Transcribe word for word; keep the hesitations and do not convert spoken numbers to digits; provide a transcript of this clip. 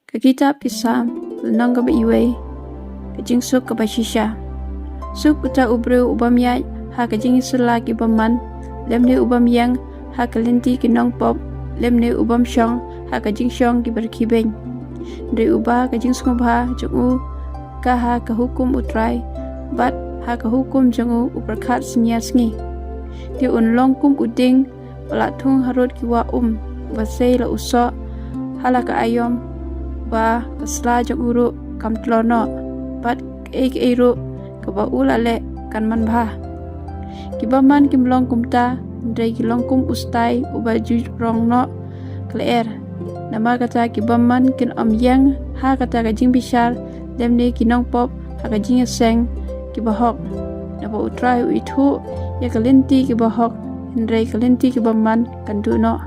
Ka kitab ki Salm, lynnong kaba wei. Ka jingsuk kaba shisha. Suk uta u briew u bym ïaid ha ka jingïasylla ki bymman, lymne u bym ïeng ha ka lynti ki nongpop, lymne u bym shong ha ka jingshong ki barkhie beiñ. Hynrei uba ka jingsngewbha jong u ka ha ka hukum U Trai, bad ha ka hukum jong u u pyrkhat synñia sngi. Te un long kum u dieng ba la thung harud ki wah um, ba sei la u soh ha la ka aïom, ba ka sla jong u ruh kam tlot noh, bad kaei kaei ruh kaba u la leh kan manbha. Ki bymman kim long kumta, hynrei ki long kum u stai uba ju rong noh ka lyer. Namar kata ki bymman kin ym ïeng ha kata ka jingbishar, lymne ki nongpop ha ka jingïaseng ki bahok. Naba U Trai u ithuh ïa ka lynti ki bahok, hynrei ka lynti ki bymman kan duh noh.